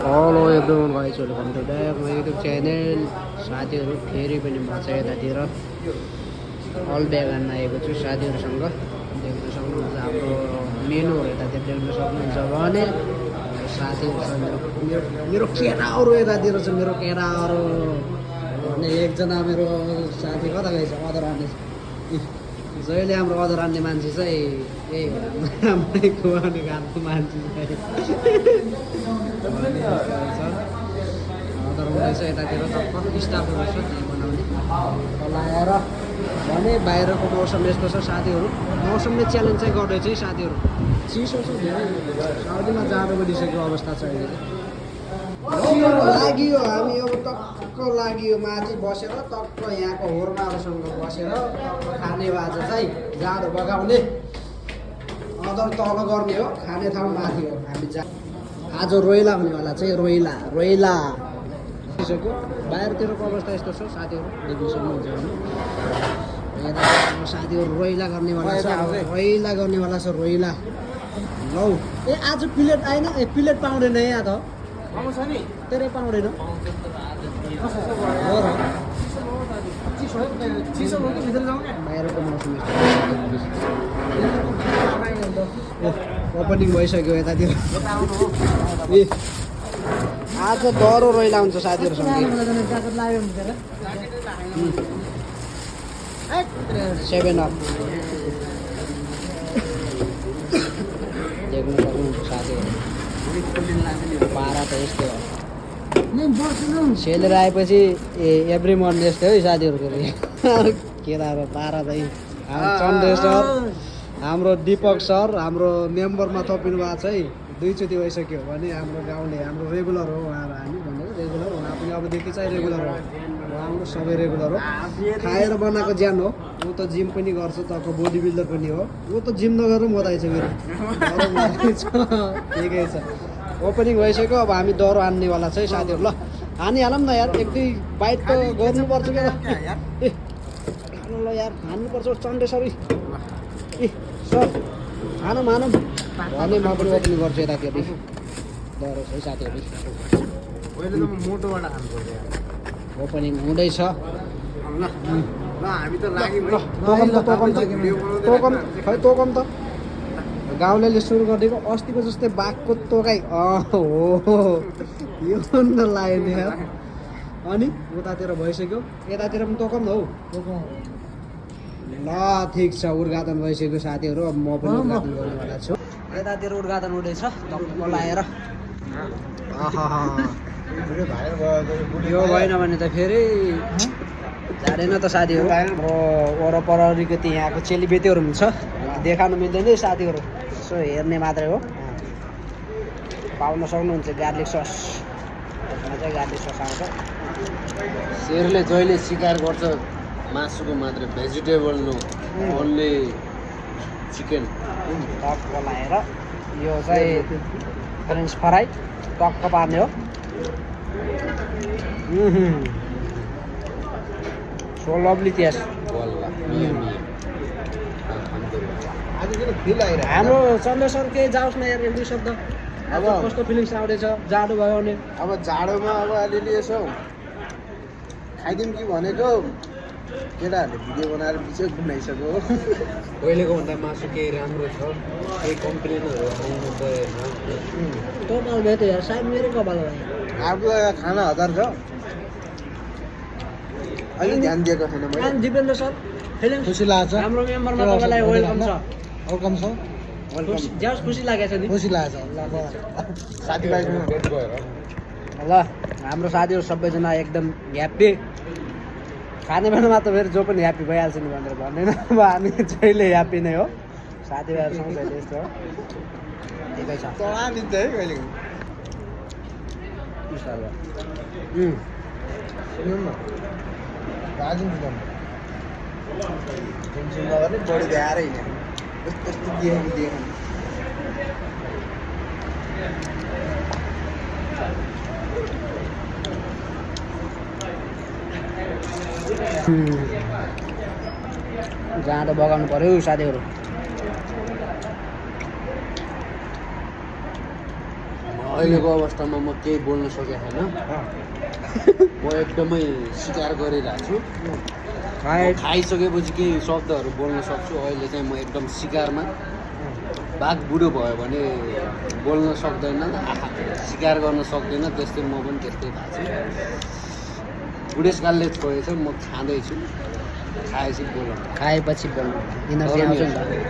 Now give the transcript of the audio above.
Hello everyone guys welcome to back my YouTube channel. साथीहरू फेरि पनि म चाहिँ यतातिर अल ब्यागान आएको छु साथीहरूसँग। देख्न सक्नुहुन्छ हाम्रो मेनुहरू यतातिर देख्न सक्नुहुन्छ भने साथीहरूसँग मेरो केटाहरू यतातिर छ। मेरो केटाहरू भने एकजना मेरो साथी कता गएछ अदर आन्ने जहिले हाम्रो अदर आन्ने मान्छे चाहिँ यही राम्रै खुवाउने खालको मान्छे अदर हुँदैछ यतातिर टक्क स्टाफहरू छ त्यही बनाउने लगाएर भने बाहिरको मौसम यस्तो छ साथीहरू। मौसमले च्यालेन्ज चाहिँ गर्दैछ है साथीहरू। चिसो छ धेरै, साउदीमा जाडो बढिसकेको अवस्था छ अहिले। लाग्यो हामी अब टक्क लाग्यो माथि बसेर टक्क यहाँको होर्माहरूसँग बसेर खाने आज चाहिँ जाडो बगाउने अदर तल गर्ने हो, खाने ठाउँ माथि हो। हामी आज रोइला हुनेवाला चाहिँ रोइला बाहिरतिरको अवस्था यस्तो छ साथीहरू देख्न सक्नुहुन्छ भने। यता साथीहरू रोइला गर्नेवाला छ, रोइला गर्नेवाला छ रोइला। लौ ए आज प्लेट आएन, ए प्लेट पाउँदैन यहाँ त तेरै पाउँदैन बाहिरको मौसम ओपनिङ भइसक्यो यतातिर। ए आज डह्रो रोइला हुन्छ साथीहरूसँग। 7 अप देख्न सक्नुहुन्छ साथीहरू। पारा त यस्तै हो, सेलेर आएपछि एभ्री मन्थ यस्तै हो साथीहरू। केटाहरू पारा चाहिँ हाम्रो चन्द्र सर, हाम्रो दिपक सर, हाम्रो मेम्बरमा थपिनु भएको छ है। 2 चोटि भइसक्यो भने हाम्रो गाउँले हाम्रो रेगुलर हो उहाँहरू। हामी भनेको रेगुलर उहाँ पनि अबदेखि चाहिँ रेगुलर हो, हाम्रो सबै रेगुलर हो। खाएर बनाएको ज्यान हो। ऊ त जिम पनि गर्छ, तपाईँको बडी बिल्डर पनि हो। ऊ त जिम नगरेर पनि मदाइछ मेरो ठिकै छ। ओपनिङ भइसक्यो, अब हामी डह्रो हान्नेवाला छ है साथीहरू। ल हानिहालौँ न यार, 1-2 बाइट त गर्नुपर्छ क्या त। ए खानु ल यार, हान्नुपर्छ चण्डेसरी। ए सर हानौँ भने म पनि ओपनिङ गर्छु यतातिर। डह्रो छ है साथीहरू। ओपनिङ हुँदैछ। तोकम त गाउँलेले सुरु गरिदिएको अस्तिको जस्तै बाघको तोकाइ हो यो नलायो नि यार। अनि उतातिर भइसक्यो, यतातिर पनि तोकम हौ। ल ठिक छ, उद्घाटन भइसक्यो साथीहरू। अब म पनि उद्घाटन गर्नेवाला छु। यतातिर उद्घाटन हुँदैछ टक्क लाएर। यो भएन भने त फेरि जाँदैन त साथीहरू। वरपरिको त्यो यहाँको चेलीबेटीहरू हुन्छ, देखाउनु मिल्दैन है साथीहरू, यसो हेर्ने मात्रै हो। पाउन सक्नुहुन्छ गार्लिक सस, चाहिँ गार्लिक सस आउँछ। शेरले जहिले शिकार गर्छ मासुको मात्रै, भेजिटेबल नो ओन्ली चिकन। टक्क लाएर यो चाहिँ फ्रेन्च फ्राई टक्क पार्ने हो। So lovely taste. हाम्रो चन्द्रेश्वर केही जाओस् न यार, 1-2 शब्द। अब कस्तो फिलिङ्स आउँदैछ जाडो भयो भने? अब जाडोमा अब अलिअलि यसो खाइदिउँ कि भनेको केटाहरूले भिडियो बनाएर बिचै बनाइसक्यो। पहिलेको भन्दा मासु केही राम्रो छ, केही कम्प्लेनहरू आउनु परेन। टोटल भेट यार, सायद मेरो कपाल भयो। आफ्नो खाना 1000 छ, अहिले ध्यान दिएको छैन मैले। दिपेन्द्र सर फिलिङ्स खुसी लाग्छ, हाम्रो मेम्बरमा तपाईँलाई वेलकम छ। वेलकम छ, ज्यास खुसी लागेको छ नि? खुसी लाग्छ साथीभाइसँग भेट भएर। ल हाम्रो साथीहरू सबैजना एकदम ह्याप्पी। खाने बेलामा त फेरि जो पनि ह्याप्पी भइहाल्छ नि भनेर भन्दैन। अब हामी जहिले ह्याप्पी नै हो साथीभाइहरूसँग, जहिले यस्तो हो। ठिकै छ चलानिन्छ है कहिले। सुन्नु न दाजु टेन्सन नगर्ने, बढी भ्याएरै हिँड्यो यस्तो दिएको जाँडो बगाउनु पर्यो साथीहरू। अहिलेको अवस्थामा म केही बोल्न सकेको छैन म एकदमै स्वीकार गरिरहेको छु खाइसकेपछि केही शब्दहरू बोल्न सक्छु अहिले चाहिँ म एकदम शिकारमा बाघ बुढो भयो भने बोल्न सक्दैन शिकार गर्न सक्दैन त्यस्तै म पनि त्यस्तै भएको छु बुढेसकालले छोडेछ म खाँदैछु खाएपछि बोल्नु खाएपछि बोल्नु इनर्जी आउँछ नि त